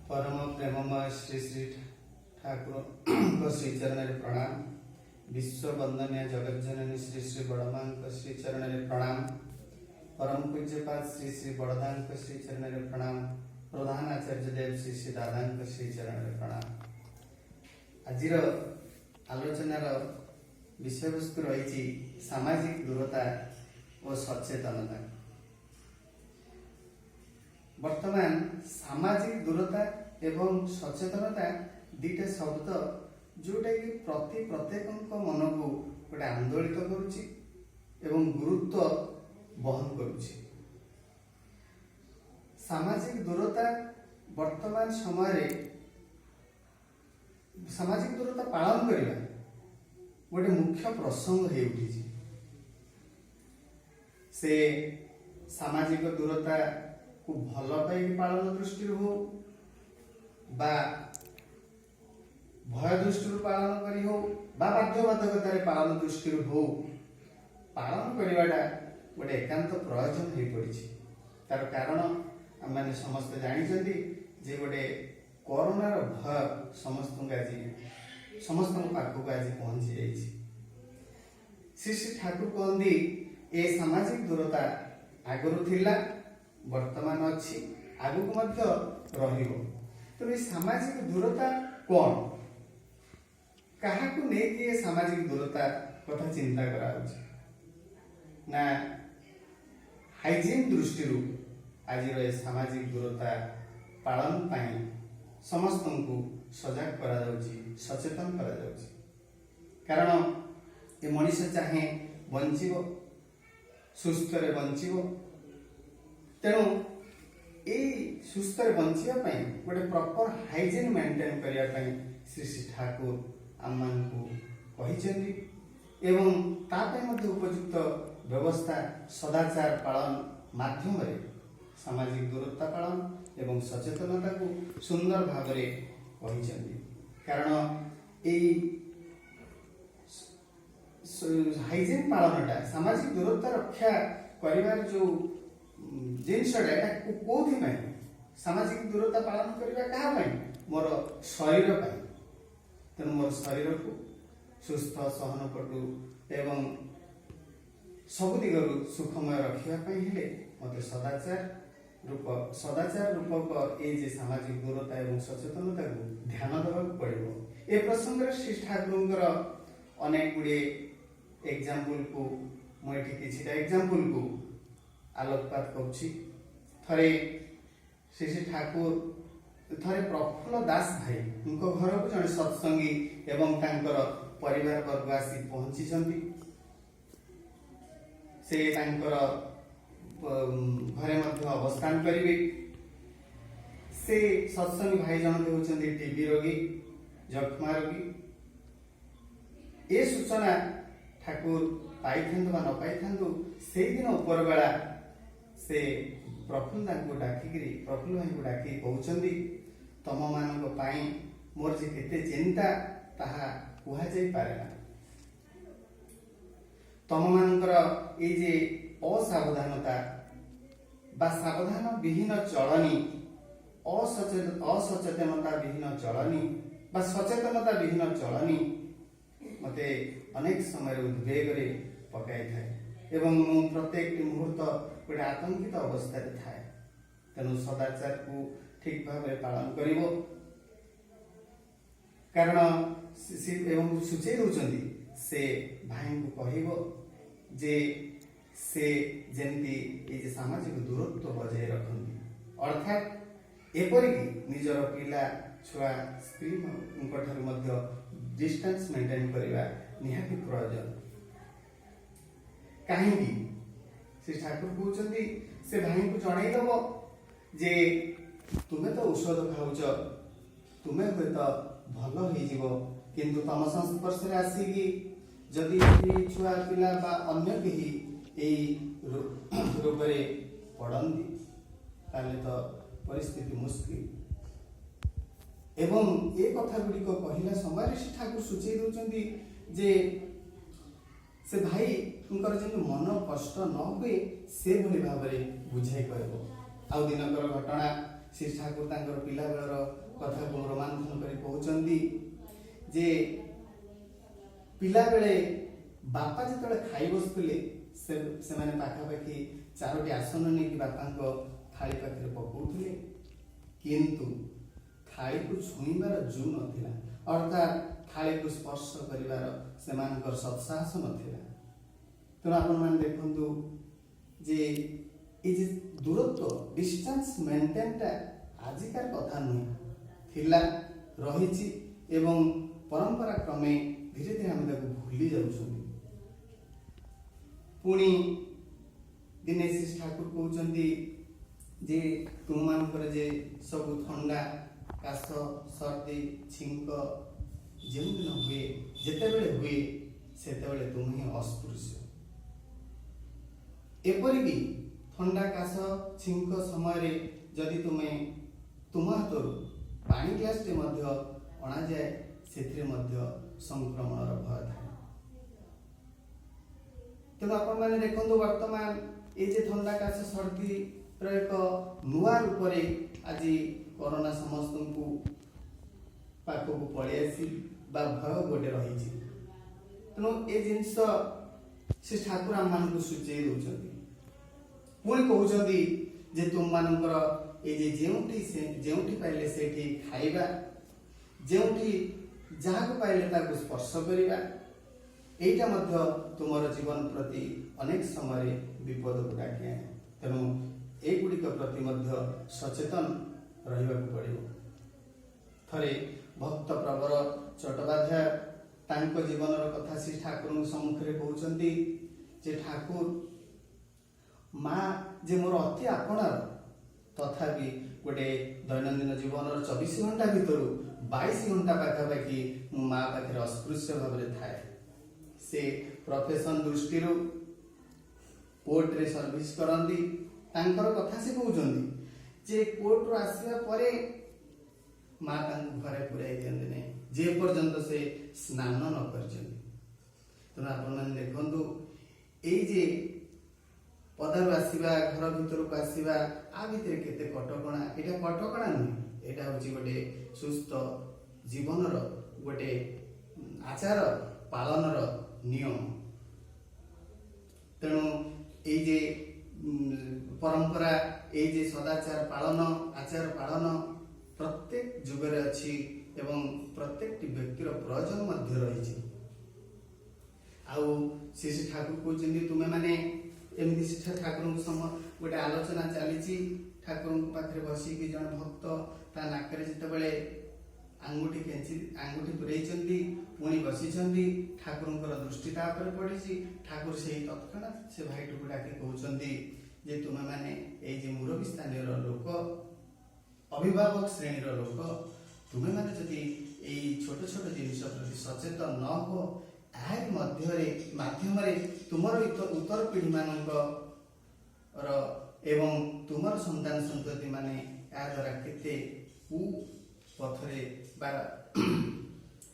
ପରମ ପ୍ରେମମୟ ଶ୍ରୀ ଶ୍ରୀ ଠାକୁରଙ୍କ ଶ୍ରୀଚରଣରେ ପ୍ରଣାମ। ବିଶ୍ୱ ବନ୍ଦନୀୟ ଜଗଜ୍ଜନନୀ ଶ୍ରୀ ଶ୍ରୀ ବଡ଼ମାଙ୍କ ଶ୍ରୀଚରଣରେ ପ୍ରଣାମ। ପରମ ପୂଜ୍ୟପାଦ ଶ୍ରୀ ଶ୍ରୀ ବଡ଼ଦାଙ୍କ ଶ୍ରୀଚରଣରେ ପ୍ରଣାମ। ପ୍ରଧାନ ଆଚାର୍ଯ୍ୟ ଦେବ ଶ୍ରୀ ଶ୍ରୀ ଦାଦାଙ୍କ ଶ୍ରୀଚରଣରେ ପ୍ରଣାମ। ଆଜିର ଆଲୋଚନାର ବିଷୟବସ୍ତୁ ରହିଛି ସାମାଜିକ ଦୂରତା ଓ ସଚେତନତା। ବର୍ତ୍ତମାନ ସାମାଜିକ ଦୂରତା ଏବଂ ସଚେତନତା ଦିଟା ଶବ୍ଦ, ଯୋଉଟାକି ପ୍ରତି ପ୍ରତ୍ୟେକଙ୍କ ମନକୁ ଗୋଟେ ଆନ୍ଦୋଳିତ କରୁଛି ଏବଂ ଗୁରୁତ୍ୱ ବହନ କରୁଛି। ସାମାଜିକ ଦୂରତା, ବର୍ତ୍ତମାନ ସମୟରେ ସାମାଜିକ ଦୂରତା ପାଳନ କରିବା ଗୋଟେ ମୁଖ୍ୟ ପ୍ରସଙ୍ଗ ହେଇ ଉଠିଛି। ସେ ସାମାଜିକ ଦୂରତାକୁ ଭଲ ପାଇକି ପାଳନ ଦୃଷ୍ଟିରୁ ହଉ ବା ଭୟ ଦୃଷ୍ଟିରୁ ପାଳନ କରି ହଉ ବା ବାଧ୍ୟବାଧକତାରେ ପାଳନ ଦୃଷ୍ଟିରୁ ହଉ, ପାଳନ କରିବାଟା ଗୋଟେ ଏକାନ୍ତ ପ୍ରୟୋଜନ ହେଇପଡ଼ିଛି। ତାର କାରଣ ଆମେମାନେ ସମସ୍ତେ ଜାଣିଛନ୍ତି ଯେ ଗୋଟେ କରୋନାର ଭୟ ସମସ୍ତଙ୍କ ପାଖକୁ ଆଜି ପହଞ୍ଚି ଯାଇଛି। ଶ୍ରୀ ଶ୍ରୀ ଠାକୁର କୁହନ୍ତି, ଏ ସାମାଜିକ ଦୂରତା ଆଗରୁ ଥିଲା, ବର୍ତ୍ତମାନ ଅଛି, ଆଗକୁ ମଧ୍ୟ ରହିବ। ତେଣୁ ଏ ସାମାଜିକ ଦୂରତା କଣ? କାହାକୁ ନେଇକି ଏ ସାମାଜିକ ଦୂରତା କଥା ଚିନ୍ତା କରାଯାଉଛି ନା, ହାଇଜିନ୍ ଦୃଷ୍ଟିରୁ ଆଜିର ଏ ସାମାଜିକ ଦୂରତା ପାଳନ ପାଇଁ ସମସ୍ତଙ୍କୁ ସଜାଗ କରାଯାଉଛି, ସଚେତନ କରାଯାଉଛି। କାରଣ ଏ ମଣିଷ ଚାହେଁ ବଞ୍ଚିବ, ସୁସ୍ଥରେ ବଞ୍ଚିବ। ତେଣୁ ଏଇ ସୁସ୍ଥରେ ବଞ୍ଚିବା ପାଇଁ ଗୋଟେ ପ୍ରପର ହାଇଜିନ୍ ମେଣ୍ଟେନ୍ କରିବା ପାଇଁ ଶ୍ରୀ ଶ୍ରୀ ଠାକୁର ଆମମାନଙ୍କୁ କହିଛନ୍ତି ଏବଂ ତା ପାଇଁ ମଧ୍ୟ ଉପଯୁକ୍ତ ବ୍ୟବସ୍ଥା ସଦାଚାର ପାଳନ ମାଧ୍ୟମରେ ସାମାଜିକ ଦୂରତା ପାଳନ ଏବଂ ସଚେତନତାକୁ ସୁନ୍ଦର ଭାବରେ କହିଛନ୍ତି। କାରଣ ଏଇ ହାଇଜିନ୍ ପାଳନଟା, ସାମାଜିକ ଦୂରତା ରକ୍ଷା କରିବାର ଯୋଉ ଜିନିଷଟା, ଏଟା କୋଉଥିପାଇଁ? ସାମାଜିକ ଦୂରତା ପାଳନ କରିବା କାହା ପାଇଁ? ମୋର ଶରୀର ପାଇଁ। ତେଣୁ ମୋର ଶରୀରକୁ ସୁସ୍ଥ, ସହନପଟୁ ଏବଂ ସବୁ ଦିଗରୁ ସୁଖମୟ ରଖିବା ପାଇଁ ହେଲେ ମୋତେ ସଦାଚାର ରୂପକ ଏଇ ଯେ ସାମାଜିକ ଦୂରତା ଏବଂ ସଚେତନତାକୁ ଧ୍ୟାନ ଦେବାକୁ ପଡ଼ିବ। ଏ ପ୍ରସଙ୍ଗରେ ଶ୍ରୀ ଠାକୁରଙ୍କର ଅନେକ ଗୁଡ଼ିଏ ଏକ୍ଜାମ୍ପଲକୁ, ମୁଁ ଏଠି କିଛିଟା ଏକ୍ଜାମ୍ପଲକୁ ଆଲୋକପାତ କରୁଛି। ଥରେ ଶ୍ରୀ ଶ୍ରୀ ଠାକୁର, ଥରେ ପ୍ରଫୁଲ୍ଲ ଦାସ ଭାଇଙ୍କ ଘରକୁ ଜଣେ ସତ୍ସଙ୍ଗୀ ଏବଂ ତାଙ୍କର ପରିବାର ବର୍ଗ ଆସି ପହଞ୍ଚିଛନ୍ତି। ସେ ତାଙ୍କର ଘରେ ମଧ୍ୟ ଅବସ୍ଥାନ କରିବେ। ସେ ସତ୍ସଙ୍ଗୀ ଭାଇ ଜଣକ ହେଉଛନ୍ତି ଟିବି ରୋଗୀ, ଯକ୍ଷ୍ମା ରୋଗୀ। ଏ ସୂଚନା ଠାକୁର ପାଇଥାନ୍ତୁ ବା ନ ପାଇଥାନ୍ତୁ, ସେଇଦିନ ଉପରବେଳା ସେ ପ୍ରଫୁଲ୍ଲ ତାଙ୍କୁ ଡାକିକିରି, ପ୍ରଫୁଲ୍ଲ ଭାଇଙ୍କୁ ଡାକି କହୁଛନ୍ତି, ତମମାନଙ୍କ ପାଇଁ ମୋର ଯେ କେତେ ଚିନ୍ତା, ତାହା କୁହାଯାଇ ପାରେ ନା। ତମମାନଙ୍କର ଏଇ ଯେ ଅସାବଧାନତା ବା ସାବଧାନ ବିହୀନ ଚଳନି, ଅସଚେତନତା ବିହୀନ ଚଳନି ବା ସଚେତନତା ବିହୀନ ଚଳନି ମତେ ଅନେକ ସମୟରେ ଉଦ୍ବେଗରେ ପକାଇଥାଏ ଏବଂ ମୁଁ ପ୍ରତ୍ୟେକଟି ମୁହୂର୍ତ୍ତ ଗୋଟେ ଆତଙ୍କିତ ଅବସ୍ଥାରେ ଥାଏ। ତେଣୁ ସଦାଚାରକୁ ଠିକ ଭାବରେ ପାଳନ କରିବ। କାରଣ ଏବଂ ସୂଚେଇ ଦଉଛନ୍ତି, ସେ ଭାଇଙ୍କୁ କହିବ ଯେ ସେ ଯେମିତି ଏଇ ଯେ ସାମାଜିକ ଦୂରତ୍ୱ ବଜାୟ ରଖନ୍ତି, ଅର୍ଥାତ୍ ଏପରିକି ନିଜର ପିଲା ଛୁଆ, ସ୍ତ୍ରୀଙ୍କ ଠାରୁ ମଧ୍ୟ ଡିଷ୍ଟାନ୍ସ ମେଣ୍ଟେନ୍ କରିବା ନିହାତି ପ୍ରୟୋଜନ। କାହିଁକି ସେ ଠାକୁର କହୁଛନ୍ତି, ସେ ଭାଇଙ୍କୁ ଜଣେଇଦବ ଯେ ତୁମେ ତ ଔଷଧ ଖାଉଛ, ତୁମେ ହୁଏତ ଭଲ ହେଇଯିବ, କିନ୍ତୁ ତମ ସଂସ୍ପର୍ଶରେ ଆସିକି ଯଦି ସ୍ତ୍ରୀ, ଛୁଆ ପିଲା ବା ଅନ୍ୟ କେହି ଏଇ ରୋଗରେ ପଡ଼ନ୍ତି, ତାହେଲେ ତ ପରିସ୍ଥିତି ମୁସ୍କିଲ। ଏବଂ ଏ କଥା ଗୁଡ଼ିକ କହିଲା ସମୟରେ ସେ ଠାକୁର ସୂଚେଇ ଦଉଛନ୍ତି ଯେ ସେ ଭାଇଙ୍କର ଯେମିତି ମନ କଷ୍ଟ ନ ହୁଏ, ସେଭଳି ଭାବରେ ବୁଝାଇ କହିବ। ଆଉ ଦିନକର ଘଟଣା, ଶ୍ରୀ ଠାକୁର ତାଙ୍କର ପିଲାବେଳର କଥାକୁ ରୋମନ୍ଥନ କରି କହୁଛନ୍ତି ଯେ ପିଲାବେଳେ ବାପା ଯେତେବେଳେ ଖାଇ ବସୁଥିଲେ, ସେମାନେ ପାଖାପାଖି ଚାରୋଟି ଆସନ ନେଇକି ବାପାଙ୍କ ଥାଳି ପାଖରେ ପକଉଥିଲେ, କିନ୍ତୁ ଥାଳିକୁ ଛୁଇଁବାର ଜୁ ନଥିଲା, ଅର୍ଥାତ୍ ଥାଳିକୁ ସ୍ପର୍ଶ କରିବାର ସେମାନଙ୍କର ସତ୍ସାହସ ନଥିଲା। ତେଣୁ ଆପଣମାନେ ଦେଖନ୍ତୁ ଯେ ଏଇ ଯେ ଦୂରତ୍ୱ, ଡିଷ୍ଟାନ୍ସ ମେଣ୍ଟେନଟା ଆଜିକାର କଥା ନୁହେଁ, ଥିଲା, ରହିଛି ଏବଂ ପରମ୍ପରା କ୍ରମେ ଧୀରେ ଧୀରେ ଆମେ ତାକୁ ଭୁଲି ଯାଉଛନ୍ତି। ପୁଣି ଦିନେ ଶ୍ରୀ ଠାକୁର କହୁଛନ୍ତି ଯେ ତୁମମାନଙ୍କର ଯେ ସବୁ ଥଣ୍ଡା, କାଶ, ସର୍ଦ୍ଦି, ଛିଙ୍କ ଯେଉଁଦିନ ହୁଏ, ଯେତେବେଳେ ହୁଏ, ସେତେବେଳେ ତୁମେ ହିଁ ଅସ୍ପୃଶ୍ୟ। ଏପରିକି ଥଣ୍ଡା, କାଶ, ଛିଙ୍କ ସମୟରେ ଯଦି ତୁମେ ତୁମ ହାତରୁ ପାଣି ଗ୍ଲାସଟେ ମଧ୍ୟ ଅଣାଯାଏ, ସେଥିରେ ମଧ୍ୟ ସଂକ୍ରମଣର ଭୟ ଥାଏ। ତେଣୁ ଆପଣମାନେ ଦେଖନ୍ତୁ, ବର୍ତ୍ତମାନ ଏଇ ଯେ ଥଣ୍ଡା, କାଶ, ସର୍ଦ୍ଦିର ଏକ ନୂଆ ରୂପରେ ଆଜି କରୋନା ସମସ୍ତଙ୍କୁ ପାଖକୁ ପଳେଇ ଆସି ବା ଭୟ ଗୋଟେ ରହିଛି। ତେଣୁ ଏ ଜିନିଷ ସେ ଠାକୁର ଆମମାନଙ୍କୁ ସୂଚେଇ ଦଉଛନ୍ତି। ପୁଣି କହୁଛନ୍ତି ଯେ ତୁମମାନଙ୍କର ଏଇ ଯେ ଯେଉଁଠି ସେ ଯେଉଁଠି ପାଇଲେ ସେଇଠି ଖାଇବା, ଯେଉଁଠି ଯାହାକୁ ପାଇଲେ ତାକୁ ସ୍ପର୍ଶ କରିବା, ଏଇଟା ମଧ୍ୟ ତୁମର ଜୀବନ ପ୍ରତି ଅନେକ ସମୟରେ ବିପଦକୁ ଡାକି ଆଣେ। ତେଣୁ ଏଗୁଡ଼ିକ ପ୍ରତି ମଧ୍ୟ ସଚେତନ ରହିବାକୁ ପଡ଼ିବ। ଥରେ ଭକ୍ତ ପ୍ରବର ଚଟ୍ଟୋପାଧ୍ୟାୟ ତାଙ୍କ ଜୀବନର କଥା ଶ୍ରୀ ଠାକୁରଙ୍କ ସମ୍ମୁଖରେ କହୁଛନ୍ତି ଯେ ଠାକୁର, ମା ଯେ ମୋର ଅତି ଆପଣାର, ତଥାପି ଗୋଟେ ଦୈନନ୍ଦିନ ଜୀବନର 24 ଘଣ୍ଟା ଭିତରୁ 22 ଘଣ୍ଟା ପାଖାପାଖି ମୁଁ ମା ପାଖରେ ଅସ୍ପୃଶ୍ୟ ଭାବରେ ଥାଏ। ସେ ପ୍ରଫେସନ ଦୃଷ୍ଟିରୁ କୋର୍ଟରେ ସର୍ଭିସ କରନ୍ତି। ତାଙ୍କର କଥା ସେ କହୁଛନ୍ତି ଯେ କୋର୍ଟରୁ ଆସିବା ପରେ ମା ତାଙ୍କୁ ଘରେ ପୁରାଇ ଦିଅନ୍ତି ନାହିଁ, ଯେ ପର୍ଯ୍ୟନ୍ତ ସେ ସ୍ନାନ ନ କରିଛନ୍ତି। ତେଣୁ ଆପଣମାନେ ଦେଖନ୍ତୁ, ଏଇ ଯେ ପଦାରୁ ଆସିବା, ଘର ଭିତରକୁ ଆସିବା, ଆ ଭିତରେ କେତେ କଟକଣା। ଏଇଟା କଟକଣା ନୁହେଁ, ଏଇଟା ହଉଛି ଗୋଟେ ସୁସ୍ଥ ଜୀବନର ଗୋଟେ ଆଚାର ପାଳନର ନିୟମ। ତେଣୁ ଏଇ ଯେ ପରମ୍ପରା, ଏଇ ଯେ ସଦାଚାର ପାଳନ, ଆଚାର ପାଳନ ପ୍ରତ୍ୟେକ ଯୁଗରେ ଅଛି ଏବଂ ପ୍ରତ୍ୟେକଟି ବ୍ୟକ୍ତିର ପ୍ରୟୋଜନ ମଧ୍ୟ ରହିଛି। ଆଉ ଶ୍ରୀ ଶ୍ରୀ ଠାକୁର କହୁଛନ୍ତି, ତୁମେମାନେ ଏମିତି ସେଠା ଠାକୁରଙ୍କ ସମ ଗୋଟେ ଆଲୋଚନା ଚାଲିଛି। ଠାକୁରଙ୍କ ପାଖରେ ବସିକି ଜଣେ ଭକ୍ତ ତା ନାକରେ ଯେତେବେଳେ ଆଙ୍ଗୁଠି କେଞ୍ଚି, ଆଙ୍ଗୁଠି ପୁରେଇଛନ୍ତି, ପୁଣି ବସିଛନ୍ତି, ଠାକୁରଙ୍କର ଦୃଷ୍ଟି ତା ଉପରେ ପଡ଼ିଛି। ଠାକୁର ସେଇ ତତ୍କ୍ଷଣାତ୍ ସେ ଭାଇଟିକୁ ଡାକି କହୁଛନ୍ତି ଯେ ତୁମେମାନେ ଏଇ ଯେ ମୁରବୀ ସ୍ଥାନୀୟର ଲୋକ, ଅଭିଭାବକ ଶ୍ରେଣୀର ଲୋକ, ତୁମେମାନେ ଯଦି ଏଇ ଛୋଟ ଛୋଟ ଜିନିଷ ପ୍ରତି ସଚେତନ ନ ହୁଅ, ଏହାରି ମାଧ୍ୟମରେ ତୁମର ଉତ୍ତର ପିଢ଼ି ମାନଙ୍କର ଏବଂ ତୁମର ସନ୍ତାନ ସନ୍ତତି ମାନେ ଏହା ଦ୍ୱାରା କେତେ କୁ ପଥରେ ବା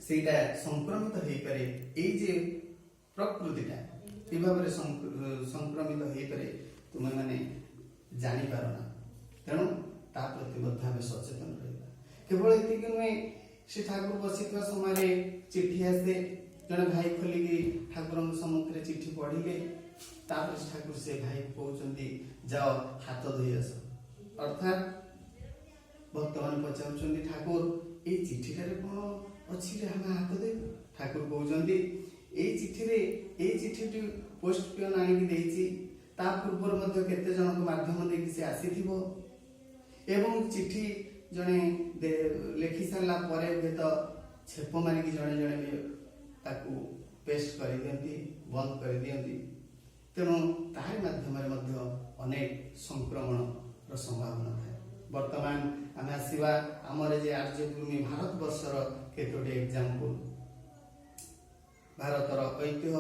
ସେଇଟା ସଂକ୍ରମିତ ହେଇପାରେ, ଏଇ ଯେ ପ୍ରକୃତିଟା କି ଭାବରେ ସଂକ୍ରମିତ ହେଇପାରେ, ତୁମେମାନେ ଜାଣିପାର ନା। ତେଣୁ ତା ପ୍ରତି ମଧ୍ୟ ଆମେ ସଚେତନ ରହିବା। କେବଳ ଏତିକି ନୁହେଁ, ସେ ଠାକୁର ବସିଥିବା ସମୟରେ ଚିଠି ଆସେ। ଜଣେ ଭାଇ ଖୋଲିକି ଠାକୁରଙ୍କ ସମ୍ମୁଖରେ ଚିଠି ପଢିଲେ। ତାପରେ ସେ ଠାକୁର ସେ ଭାଇ କହୁଛନ୍ତି, ଯାଅ, ହାତ ଧୋଇ ଆସ। ଅର୍ଥାତ୍ ଭକ୍ତମାନେ ପଚାରୁଛନ୍ତି, ଠାକୁର, ଏଇ ଚିଠିଟାରେ କଣ ଅଛି ଯେ ଆମେ ହାତ ଧୋଇବୁ? ଠାକୁର କହୁଛନ୍ତି, ଏଇ ଚିଠିରେ, ଏଇ ଚିଠିଟି ପୋଷ୍ଟ ପିଅନ ଆଣିକି ଦେଇଛି, ତା ପୂର୍ବରୁ ମଧ୍ୟ କେତେ ଜଣଙ୍କ ମାଧ୍ୟମ ଦେଇକି ସେ ଆସିଥିବ ଏବଂ ଚିଠି ଜଣେ ଲେଖି ସାରିଲା ପରେ ହୁଏତ ଛେପ ମାରିକି ଜଣେ ଜଣେ ବି ତାକୁ ପେଷ୍ଟ କରିଦିଅନ୍ତି, ବନ୍ଦ କରିଦିଅନ୍ତି। ତେଣୁ ତାହାରି ମାଧ୍ୟମରେ ମଧ୍ୟ ଅନେକ ସଂକ୍ରମଣର ସମ୍ଭାବନା ଥାଏ। ବର୍ତ୍ତମାନ ଆମେ ଆସିବା ଆମର ଯେ ଆର୍ଯ୍ୟଭୂମି ଭାରତବର୍ଷର କେତୋଟି ଏକ୍ଜାମ୍ପଲ। ଭାରତର ଐତିହ୍ୟ,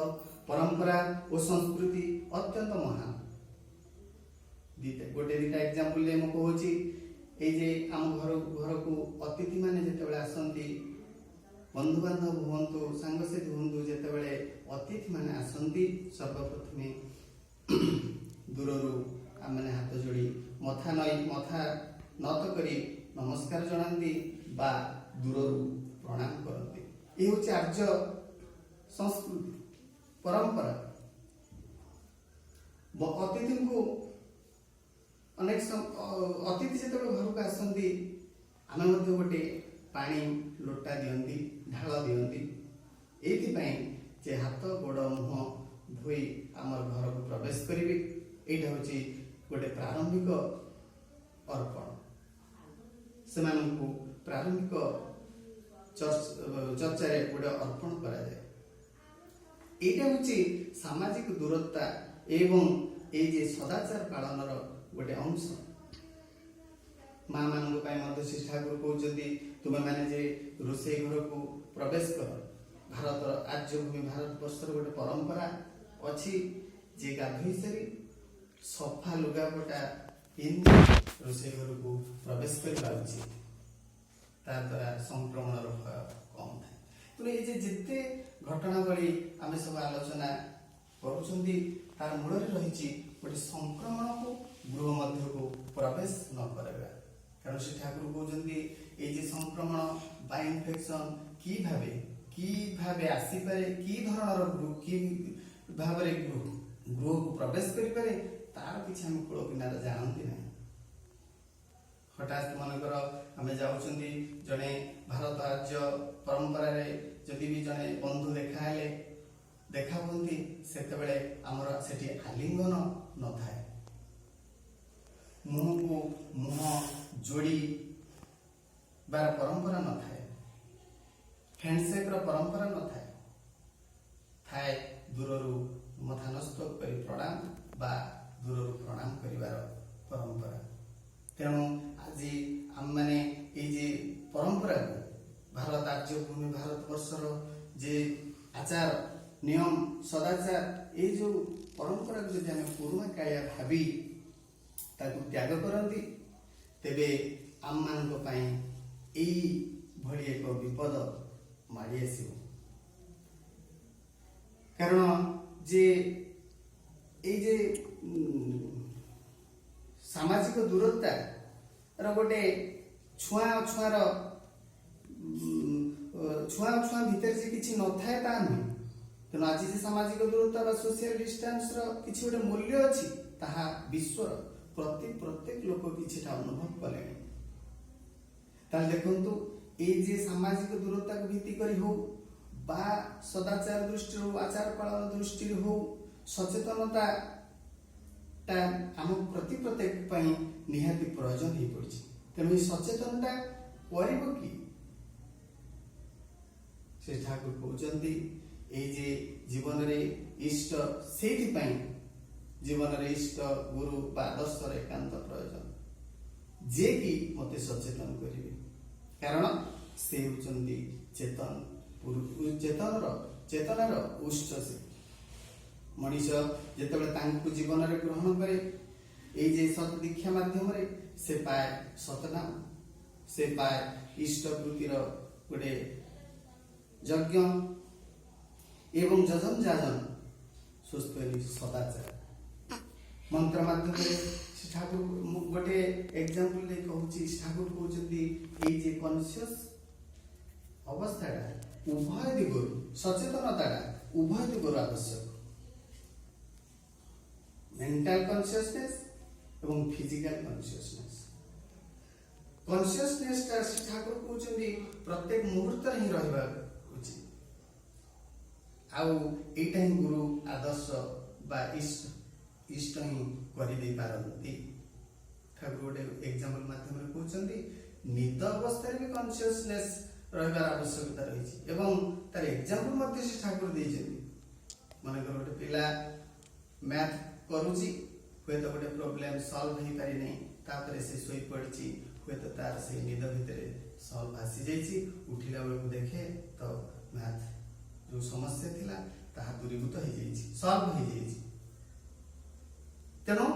ପରମ୍ପରା ଓ ସଂସ୍କୃତି ଅତ୍ୟନ୍ତ ମହାନ। ଗୋଟେ ଦିଟା ଏକ୍ଜାମ୍ପଲ ମୁଁ କହୁଛି। ଏଇ ଯେ ଆମ ଘରକୁ ଅତିଥି ମାନେ ଯେତେବେଳେ ଆସନ୍ତି, ବନ୍ଧୁବାନ୍ଧବ ହୁଅନ୍ତୁ, ସାଙ୍ଗସାଥି ହୁଅନ୍ତୁ, ଯେତେବେଳେ ଅତିଥି ମାନେ ଆସନ୍ତି, ସର୍ବପ୍ରଥମେ ଦୂରରୁ ଆମେମାନେ ହାତ ଯୋଡ଼ି ମଥା ନଇ ମଥା ନତ କରି ନମସ୍କାର ଜଣାନ୍ତି ବା ଦୂରରୁ ପ୍ରଣାମ କରନ୍ତି। ଏ ହେଉଛି ଆର୍ଯ୍ୟ ସଂସ୍କୃତି, ପରମ୍ପରା। ଅତିଥିଙ୍କୁ ଅନେକ ଅତିଥି ଯେତେବେଳେ ଘରକୁ ଆସନ୍ତି, ଆମେ ମଧ୍ୟ ଗୋଟେ ପାଣି ଲୋଟା ଦିଅନ୍ତି, ଢାଳ ଦିଅନ୍ତି, ଏଇଥିପାଇଁ ଯେ ହାତ, ଗୋଡ଼, ମୁହଁ ଧୋଇ ଆମର ଘରକୁ ପ୍ରବେଶ କରିବେ। ଏଇଟା ହେଉଛି ଗୋଟେ ପ୍ରାରମ୍ଭିକ ଅର୍ପଣ। ସେମାନଙ୍କୁ ପ୍ରାରମ୍ଭିକ ଚର୍ଚ୍ଚାରେ ଗୋଟେ ଅର୍ପଣ କରାଯାଏ। ଏଇଟା ହେଉଛି ସାମାଜିକ ଦୂରତା ଏବଂ ଏଇ ଯେ ସଦାଚାର ପାଳନର ଗୋଟେ ଅଂଶ। ମା ମାନଙ୍କ ପାଇଁ ମଧ୍ୟ ଶ୍ରୀ ଠାକୁର କହୁଛନ୍ତି, ତୁମେମାନେ ଯେ ରୋଷେଇ ଘରକୁ ପ୍ରବେଶ କର, ଭାରତର ଆର୍ଯ୍ୟଭୂମି ଭାରତବର୍ଷର ଗୋଟେ ପରମ୍ପରା ଅଛି ଯେ ଗାଧୋଇ ସାରି ସଫା ଲୁଗାପଟା ପିନ୍ଧି ରୋଷେଇ ଘରକୁ ପ୍ରବେଶ କରିବା ଉଚିତ। ତା ଦ୍ୱାରା ସଂକ୍ରମଣର ଭୟ କମ୍ ଥାଏ। ତେଣୁ ଏଇ ଯେ ଯେତେ ଘଟଣାବଳୀ ଆମେ ସବୁ ଆଲୋଚନା କରୁଛନ୍ତି, ତାର ମୂଳରେ ରହିଛି ଗୋଟେ ସଂକ୍ରମଣକୁ ଗୃହ ମଧ୍ୟକୁ ପ୍ରବେଶ ନ କରାଇବା। କାରଣ ସେ ଠାକୁର କହୁଛନ୍ତି, ଏଇ ଯେ ସଂକ୍ରମଣ ବା ଇନଫେକ୍ସନ କି ଭାବେ ଆସିପାରେ, କି ଧରଣର କି ଭାବରେ ଗୃହକୁ ପ୍ରବେଶ କରିପାରେ, ତାର କିଛି ଆମେ କୂଳ କିନାରା ଜାଣନ୍ତି ନାହିଁ। ହଠାତ୍ ମନେକର ଆମେ ଯାଉଛନ୍ତି, ଜଣେ ଭାରତ ଆର୍ଯ୍ୟ ପରମ୍ପରାରେ ଯଦି ବି ଜଣେ ବନ୍ଧୁ ଦେଖା ହେଲେ, ଦେଖା ହୁଅନ୍ତି, ସେତେବେଳେ ଆମର ସେଠି ଆଲିଙ୍ଗନ ନଥାଏ, ମୁହଁକୁ ମୁହଁ ଯୋଡ଼ିବାର ପରମ୍ପରା ନଥାଏ, ହ୍ୟାଣ୍ଡସେକ୍ର ପରମ୍ପରା ନଥାଏ। ଥାଏ ଦୂରରୁ ମଥାନସ୍ତ କରି ପ୍ରଣାମ ବା ଦୂରରୁ ପ୍ରଣାମ କରିବାର ପରମ୍ପରା। ତେଣୁ ଆଜି ଆମେମାନେ ଏଇ ଯେ ପରମ୍ପରାକୁ, ଭାରତ ଆର୍ଯ୍ୟଭୂମି ଭାରତବର୍ଷର ଯେ ଆଚାର, ନିୟମ, ସଦାଚାର, ଏଇ ଯୋଉ ପରମ୍ପରାକୁ ଯଦି ଆମେ ପୁରୁଣା କାଳିଆ ଭାବି ତାକୁ ତ୍ୟାଗ କରନ୍ତି, ତେବେ ଆମମାନଙ୍କ ପାଇଁ ଏଇ ଭଳି ଏକ ବିପଦ ମାଡ଼ି ଆସିବ। କାରଣ ଯେ ଏଇ ଯେ ସାମାଜିକ ଦୂରତାର ଗୋଟେ ଛୁଆଁ ଅଛୁଆଁର ଛୁଆଁ ଅଛୁଆଁ ଭିତରେ ଯେ କିଛି ନଥାଏ, ତା ନୁହେଁ। ତେଣୁ ଆଜି ଯେ ସାମାଜିକ ଦୂରତା ବା ସୋସିଆଲ ଡିଷ୍ଟାନ୍ସର କିଛି ଗୋଟେ ମୂଲ୍ୟ ଅଛି, ତାହା ବିଶ୍ୱର ପ୍ରତ୍ୟେକ ଲୋକ କିଛିଟା ଅନୁଭବ କଲେଣି। ତାହେଲେ ଦେଖନ୍ତୁ, ଏଇ ଯେ ସାମାଜିକ ଦୂରତାକୁ ଭିତ୍ତି କରି ହଉ ବା ସଦାଚାର ଦୃଷ୍ଟିରୁ ହଉ, ଆଚାର ପାଳନ ଦୃଷ୍ଟିରୁ ହଉ, ସଚେତନତା ଟା ଆମ ପ୍ରତି ପ୍ରତ୍ୟେକ ପାଇଁ ନିହାତି ପ୍ରୟୋଜନ ହେଇପଡ଼ିଛି। ତେଣୁ ଏଇ ସଚେତନତା କରିବ କି? ସେ ଠାକୁର କହୁଛନ୍ତି, ଏଇ ଯେ ଜୀବନରେ ଇଷ୍ଟ, ସେଇଥିପାଇଁ ଜୀବନରେ ଇଷ୍ଟ, ଗୁରୁ ବା ଆଦର୍ଶର ଏକାନ୍ତ ପ୍ରୟୋଜନ, ଯିଏ କି ମତେ ସଚେତନ କରିବେ। କାରଣ ସେ ହେଉଛନ୍ତି ଚେତନାର ଉତ୍ସ। ସେ ମଣିଷ ଯେତେବେଳେ ତାଙ୍କୁ ଜୀବନରେ ଗ୍ରହଣ କରେ, ଏଇ ଯେ ସତ ଦୀକ୍ଷା ମାଧ୍ୟମରେ ସେ ପାଏ ସତନାମ, ସେ ପାଏ ଇଷ୍ଟବୃତ୍ତିର ଗୋଟେ ଯଜ୍ଞ ଏବଂ ଯଜନ ଯାଜନ, ସୁସ୍ଥ ସଦାଚାର ମନ୍ତ୍ର ମାଧ୍ୟମରେ। ସେ ଠାକୁର, ମୁଁ ଗୋଟେ ଏକ୍ଜାମ୍ପଲ ଦେଇ କହୁଛି, ଠାକୁର କହୁଛନ୍ତି, ଏଇ ଯେ କନସିୟସ ଅବସ୍ଥାଟା ଉଭୟ ଦିଗରୁ, ସଚେତନତାଟା ଉଭୟ ଦିଗରୁ ଆବଶ୍ୟକ, ମେଣ୍ଟାଲ କନସିୟସନେସ୍ ଏବଂ ଫିଜିକାଲ କନସିୟସନେସ୍। କନସିୟସନେସଟା ସେ ଠାକୁର କହୁଛନ୍ତି ପ୍ରତ୍ୟେକ ମୁହୂର୍ତ୍ତରେ ହିଁ ରହିବା ଉଚିତ। ଆଉ ଏଇଟା ହିଁ ଗୁରୁ, ଆଦର୍ଶ ବା ଇଷ୍ଟ ହିଁ କରିଦେଇ ପାରନ୍ତି। ଠାକୁର ଗୋଟେ ଏକ୍ଜାମ୍ପଲ ମାଧ୍ୟମରେ କହୁଛନ୍ତି, ନିଦ ଅବସ୍ଥାରେ ବି କନସିୟସନେସ୍ ରହିବାର ଆବଶ୍ୟକତା ରହିଛି ଏବଂ ତାର ଏକ୍ଜାମ୍ପଲ ମଧ୍ୟ ସେ ଠାକୁର ଦେଇଛନ୍ତି। ମନେକର ଗୋଟେ ପିଲା ମ୍ୟାଥ କରୁଛି, ହୁଏତ ଗୋଟେ ପ୍ରୋବ୍ଲେମ ସଲ୍ଭ ହେଇପାରିନାହିଁ, ତାପରେ ସେ ଶୋଇପଡ଼ିଛି। ହୁଏତ ତାର ସେଇ ନିଦ ଭିତରେ ସଲ୍ଭ ଆସିଯାଇଛି। ଉଠିଲା ବେଳକୁ ଦେଖେ ତ ମ୍ୟାଥ ଯୋଉ ସମସ୍ୟା ଥିଲା, ତାହା ଦୂରୀଭୂତ ହେଇଯାଇଛି, ସଲ୍ଭ ହେଇଯାଇଛି। ତେଣୁ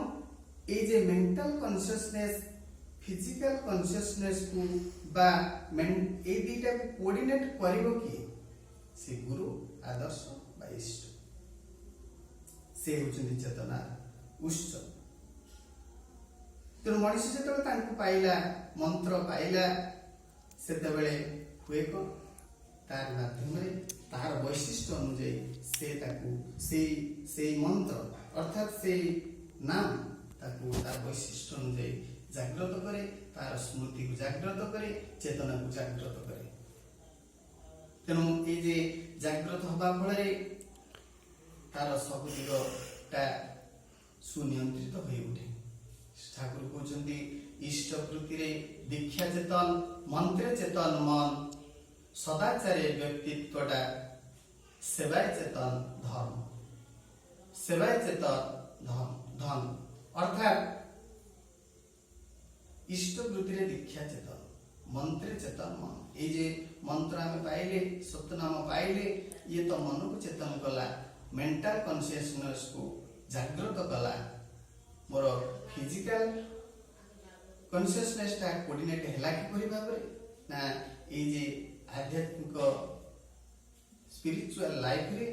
ଏଇ ଯେ ମେଣ୍ଟାଲ କନସିୟସନେସ୍ ଫିଜିକାଲ କନସିୟସନେସକୁ ବା ଏଇ ଦିଟାକୁ କୋଅର୍ଡିନେଟ କରିବ କିଏ? ସେ ଗୁରୁ, ଆଦର୍ଶ ବା ଇଷ୍ଟ। ସେ ହେଉଛନ୍ତି ଚେତନା ଉତ୍ସ। ତେଣୁ ତେଣୁ ମଣିଷ ଯେତେବେଳେ ତାଙ୍କୁ ପାଇଲା, ମନ୍ତ୍ର ପାଇଲା, ସେତେବେଳେ ହୁଏ କଣ, ତାର ମାଧ୍ୟମରେ ତାର ବୈଶିଷ୍ଟ୍ୟ ଅନୁଯାୟୀ ସେ ତାକୁ ସେଇ ସେଇ ମନ୍ତ୍ର, ଅର୍ଥାତ୍ ସେଇ ନାମ ତାକୁ ତାର ବୈଶିଷ୍ଟ୍ୟ ଅନୁଯାୟୀ ଜାଗ୍ରତ କରେ, ତାର ସ୍ମୃତିକୁ ଜାଗ୍ରତ କରେ, ଚେତନାକୁ ଜାଗ୍ରତ କରେ। ତେଣୁ ଏଇ ଯେ ଜାଗ୍ରତ ହବା ଫଳରେ ତାର ସବୁ ଦିଗଟା ସୁନିୟନ୍ତ୍ରିତ ହୋଇ ଉଠେ। ଠାକୁର କହୁଛନ୍ତି, ଇଷ୍ଟବୃତ୍ତିରେ ଦୀକ୍ଷା ଚେତନ, ମନ୍ତ୍ରେ ଚେତନ ମନ, ସଦାଚାରେ ବ୍ୟକ୍ତିତ୍ୱଟା, ସେବାୟ ଚେତନ ଧର୍ମ, ସେବାୟ ଚେତନ ଧନ। ଅର୍ଥାତ୍ ଇଷ୍ଟବୃତ୍ତିରେ ଦୀକ୍ଷା ଚେତନ, ମନ୍ତ୍ରେ ଚେତନ ମନ। ଏଇ ଯେ ମନ୍ତ୍ର ଆମେ ପାଇଲେ, ସତନାମ ପାଇଲେ, ଇଏ ତ ମନକୁ ଚେତନ କଲା, ମେଣ୍ଟାଲ କନସିୟସନେସକୁ ଜାଗ୍ରତ କଲା। ମୋର ଫିଜିକାଲ କନସିୟସନେସଟା କୋଅର୍ଡିନେଟ ହେଲା କିପରି ଭାବରେ ନା, ଏଇ ଯେ ଆଧ୍ୟାତ୍ମିକ ସ୍ପିରିଚୁଆଲ ଲାଇଫରେ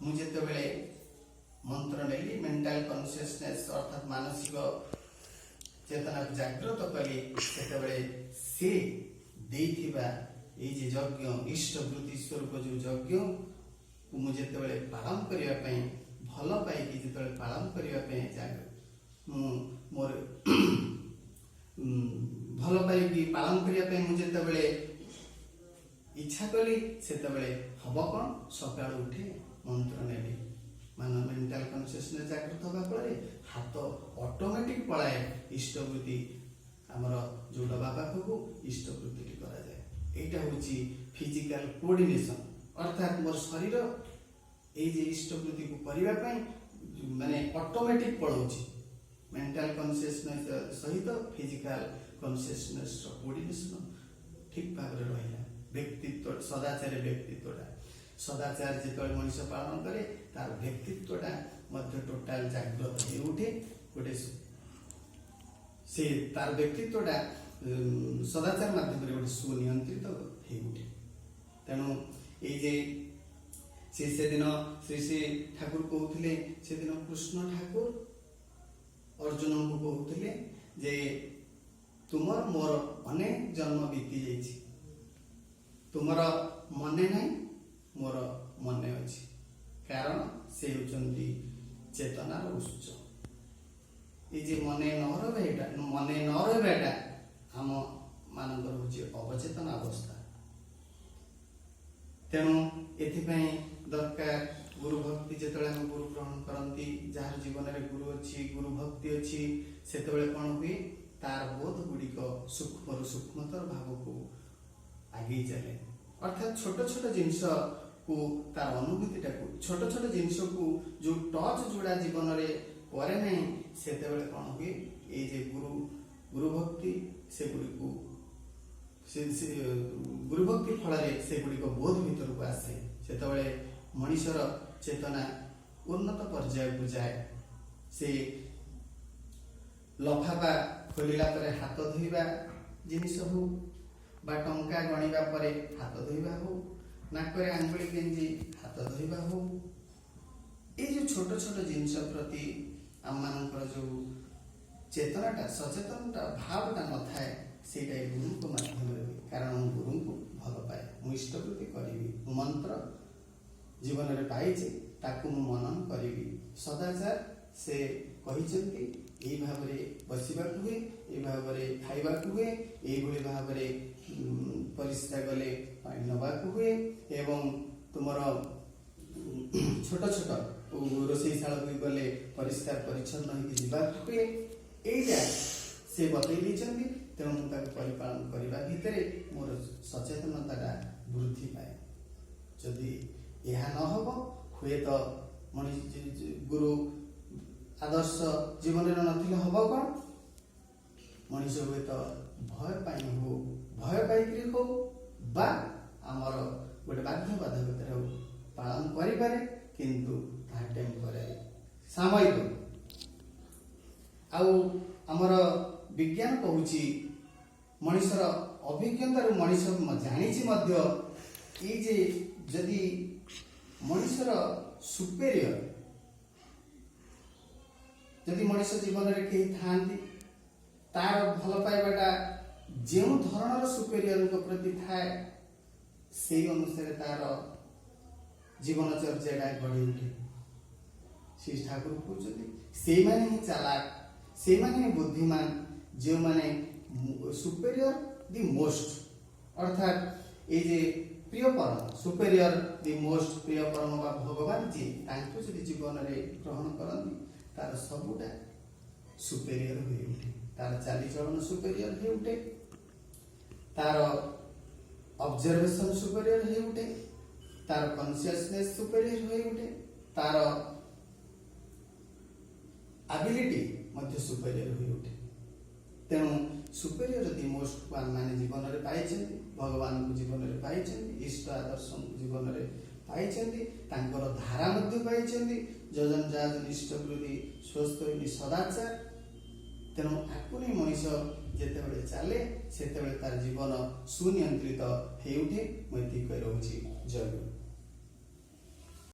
ମୁଁ ଯେତେବେଳେ ମନ୍ତ୍ର ନେଲି, ମେଣ୍ଟାଲ କନସିୟସନେସ ଅର୍ଥାତ୍ ମାନସିକ ଚେତନାକୁ ଜାଗ୍ରତ କଲି, ସେତେବେଳେ ସେ ଦେଇଥିବା ଏଇ ଯେ ଯଜ୍ଞ, ଇଷ୍ଟବୃତ୍ତି ସ୍ୱରୂପ ଯୋଉ ଯଜ୍ଞକୁ ମୁଁ ଯେତେବେଳେ ପାଳନ କରିବା ପାଇଁ ଭଲ ପାଇକି ଯେତେବେଳେ ପାଳନ କରିବା ପାଇଁ ମୁଁ ମୋର ଭଲ ପାଇକି ପାଳନ କରିବା ପାଇଁ ମୁଁ ଯେତେବେଳେ ଇଚ୍ଛା କଲି, ସେତେବେଳେ ହବ କଣ? ସକାଳୁ ଉଠେ ମନ୍ତ୍ର ନେଲି ମାନେ ମେଣ୍ଟାଲ କନସିୟସନେସ ଜାଗ୍ରତ ହେବା ଫଳରେ ହାତ ଅଟୋମେଟିକ ପଳାଏ ଇଷ୍ଟବୃତ୍ତି ଆମର ଯୋଉ ଡବା ପାଖକୁ, ଇଷ୍ଟବୃତ୍ତିଟି କରାଯାଏ। ଏଇଟା ହଉଛି ଫିଜିକାଲ କୋଅର୍ଡିନେସନ। ଅର୍ଥାତ୍ ମୋର ଶରୀର ଏଇ ଯେ ଇଷ୍ଟବୃତ୍ତିକୁ କରିବା ପାଇଁ ମାନେ ଅଟୋମେଟିକ ପଳାଉଛି। ମେଣ୍ଟାଲ କନସିୟସନେସ ସହିତ ଫିଜିକାଲ କନସିୟସନେସର କୋଅର୍ଡିନେସନ ଠିକ ଭାବରେ ରହିଲା। ବ୍ୟକ୍ତିତ୍ୱ ସଦାଚାର, ବ୍ୟକ୍ତିତ୍ୱଟା ସଦାଚାର ଯେତେବେଳେ ମଣିଷ ପାଳନ କରେ, ତାର ବ୍ୟକ୍ତିତ୍ୱଟା ମଧ୍ୟ ଟୋଟାଲ ଜାଗ୍ରତ ହେଇ ଉଠେ। ଗୋଟେ ସେ ତାର ବ୍ୟକ୍ତିତ୍ୱଟା ସଦାଚାର ମାଧ୍ୟମରେ ଗୋଟେ ସୁନିୟନ୍ତ୍ରିତ ହେଇ ଉଠେ। ତେଣୁ ଏଇ ଯେ ସେ ସେଦିନ ଶ୍ରୀ ଶ୍ରୀ ଠାକୁର କହୁଥିଲେ, ସେଦିନ କୃଷ୍ଣ ଠାକୁର ଅର୍ଜୁନଙ୍କୁ କହୁଥିଲେ ଯେ ତୁମର ମୋର ଅନେକ ଜନ୍ମ ବିତି ଯାଇଛି, ତୁମର ମନେ ନାହିଁ, ମୋର ମନେ ଅଛି। କାରଣ ସେ ହେଉଛନ୍ତି ଚେତନାର ଉତ୍ସ। ଏଇ ଯେ ମନେ ନ ରହିବା, ଏଇଟା ମନେ ନ ରହିବାଟା ଆମ ମାନଙ୍କର ହଉଛି ଅବଚେତନ ଅବସ୍ଥା। ତେଣୁ ଏଥିପାଇଁ ଦରକାର ଗୁରୁ ଭକ୍ତି। ଯେତେବେଳେ ଆମେ ଗୁରୁ ଗ୍ରହଣ କରନ୍ତି, ଯାହାର ଜୀବନରେ ଗୁରୁ ଅଛି, ଗୁରୁ ଭକ୍ତି ଅଛି, ସେତେବେଳେ କଣ ହୁଏ? ତାର ବୋଧ ଗୁଡ଼ିକ ସୂକ୍ଷ୍ମରୁ ସୂକ୍ଷ୍ମତର ଭାବକୁ ଆଗେଇ ଚାଲେ। ଅର୍ଥାତ୍ ଛୋଟ ଛୋଟ ଜିନିଷକୁ, ତାର ଅନୁଭୂତିଟାକୁ, ଛୋଟ ଛୋଟ ଜିନିଷକୁ ଯୋଉ ଟଚ୍ ଯୋଉଟା ଜୀବନରେ କରେ ନାହିଁ, ସେତେବେଳେ କଣ ହୁଏ? ଏଇ ଯେ ଗୁରୁ ଭକ୍ତି ସେଗୁଡ଼ିକୁ ସେ ଗୁରୁଭକ୍ତି ଫଳରେ ସେଗୁଡ଼ିକ ବୋଧ ଭିତରକୁ ଆସେ। ସେତେବେଳେ ମଣିଷର ଚେତନା ଉନ୍ନତ ପର୍ଯ୍ୟାୟକୁ ଯାଏ। ସେ ଲଫାପା ଖୋଲିଲା ପରେ ହାତ ଧୋଇବା ଜିନିଷ ହଉ ବା ଟଙ୍କା ଗଣିବା ପରେ ହାତ ଧୋଇବା ହଉ, ନାକରେ ଆଙ୍ଗୁଳି ଗେଞ୍ଜି ହାତ ଧୋଇବା ହଉ, ଏଇ ଯୋଉ ଛୋଟ ଛୋଟ ଜିନିଷ ପ୍ରତି ଆମମାନଙ୍କର ଯୋଉ ଚେତନାଟା, ସଚେତନଟା ଭାବଟା ନଥାଏ, ସେଇଟା ଏଇ ଗୁରୁଙ୍କ ମାଧ୍ୟମରେ ହୁଏ। କାରଣ ମୁଁ ଗୁରୁଙ୍କୁ ଭଲ ପାଏ, ମୁଁ ଇଷ୍ଟବୃତ୍ତି କରିବି, ମୁଁ ମନ୍ତ୍ର ଜୀବନରେ ପାଇଛି, ତାକୁ ମୁଁ ମନନ କରିବି। ସଦାଚାର ସେ କହିଛନ୍ତି, ଏଇ ଭାବରେ ବସିବାକୁ ହୁଏ, ଏଇ ଭାବରେ ଖାଇବାକୁ ହୁଏ, ଏଇଭଳି ଭାବରେ ପରିସ୍ରା ଗଲେ ପାଣି ନେବାକୁ ହୁଏ ଏବଂ ତୁମର ଛୋଟ ଛୋଟ ରୋଷେଇ ଶାଳକୁ ଗଲେ ପରିଷ୍କାର ପରିଚ୍ଛନ୍ନ ହେଇକି ଯିବାକୁ ହୁଏ। ଏଇଟା ସେ ବତେଇ ଦେଇଛନ୍ତି। ତେଣୁ ମୁଁ ତାକୁ ପରିପାଳନ କରିବା ଭିତରେ ମୋର ସଚେତନତାଟା ବୃଦ୍ଧି ପାଏ। ଯଦି ଏହା ନ ହବ, ହୁଏତ ମଣିଷ ଗୁରୁ ଆଦର୍ଶ ଜୀବନରେ ନଥିଲେ ହବ କଣ? ମଣିଷ ହୁଏତ ଭୟ ପାଇଁ ହଉ, ଭୟ ପାଇକରି ହଉ ବା ଆମର ଗୋଟେ ବାଧ୍ୟ ବାଧକତାରେ ହଉ, ପାଳନ କରିପାରେ, କିନ୍ତୁ ତାହା ଟେମ୍ପୋରାରୀ, ସାମୟିକ। ଆଉ ଆମର ବିଜ୍ଞାନ କହୁଛି, ମଣିଷର ଅଭିଜ୍ଞତାରୁ ମଣିଷ ଜାଣିଛି ମଧ୍ୟ, ଏଇ ଯେ ଯଦି ମଣିଷର ସୁପେରିୟର ଯଦି ମଣିଷ ଜୀବନରେ କେହି ଥାଆନ୍ତି, ତାର ଭଲ ପାଇବାଟା ଯେଉଁ ଧରଣର ସୁପେରିୟରଙ୍କ ପ୍ରତି ଥାଏ, ସେଇ ଅନୁସାରେ ତାର ଜୀବନଚର୍ଯ୍ୟାଟା ଗଢ଼ି ଉଠେ। ଶ୍ରୀ ଠାକୁର କହୁଛନ୍ତି, ସେଇମାନେ ହିଁ ଚାଲାକ, ସେଇମାନେ ହିଁ ବୁଦ୍ଧିମାନ, ଯେଉଁମାନେ ସୁପେରିୟର ଦି ମୋଷ୍ଟ, ଅର୍ଥାତ୍ ଏଇ ଯେ ପ୍ରିୟ ପରମ, ସୁପେରିୟର ଦି ମୋଷ୍ଟ, ପ୍ରିୟ ପରମ ବା ଭଗବାନ ଯିଏ, ତାଙ୍କୁ ଯଦି ଜୀବନରେ ଗ୍ରହଣ କରନ୍ତି, ତାର ସବୁଟା ସୁପେରିୟର ହୋଇ ଉଠେ। ତାର ଚାଲିଚଳନ ସୁପେରିୟର ହୋଇ ଉଠେ, ତାର ଅବଜରଭେସନ ସୁପେରିୟର ହୋଇ ଉଠେ, ତାର କନସିୟସନେସ୍ ସୁପେରିୟର ହୋଇ ଉଠେ, ତାର ଆବିଲିଟି ମଧ୍ୟ ସୁପେରିୟର ହୋଇ ଉଠେ। ତେଣୁ ସୁପେରିୟର ଦି ମୋଷ୍ଟକୁ ଆମେମାନେ ଜୀବନରେ ପାଇଛନ୍ତି, ଭଗବାନଙ୍କୁ ଜୀବନରେ ପାଇଛନ୍ତି, ଇଷ୍ଟ ଆଦର୍ଶଙ୍କୁ ଜୀବନରେ ପାଇଛନ୍ତି, ତାଙ୍କର ଧାରା ମଧ୍ୟ ପାଇଛନ୍ତି। ଯଜନ ଯାଜନ ଇଷ୍ଟବୃଦ୍ଧି ସ୍ୱସ୍ତି ସଦାଚାର। ତେଣୁ ଆକୁ ନେଇ ମଣିଷ ଯେତେବେଳେ ଚାଲେ, ସେତେବେଳେ ତାର ଜୀବନ ସୁନିୟନ୍ତ୍ରିତ ହେଇଉଠେ। ମୁଁ ଏତିକି କହି ରହୁଛି। ଜୟ ଗୁରୁ।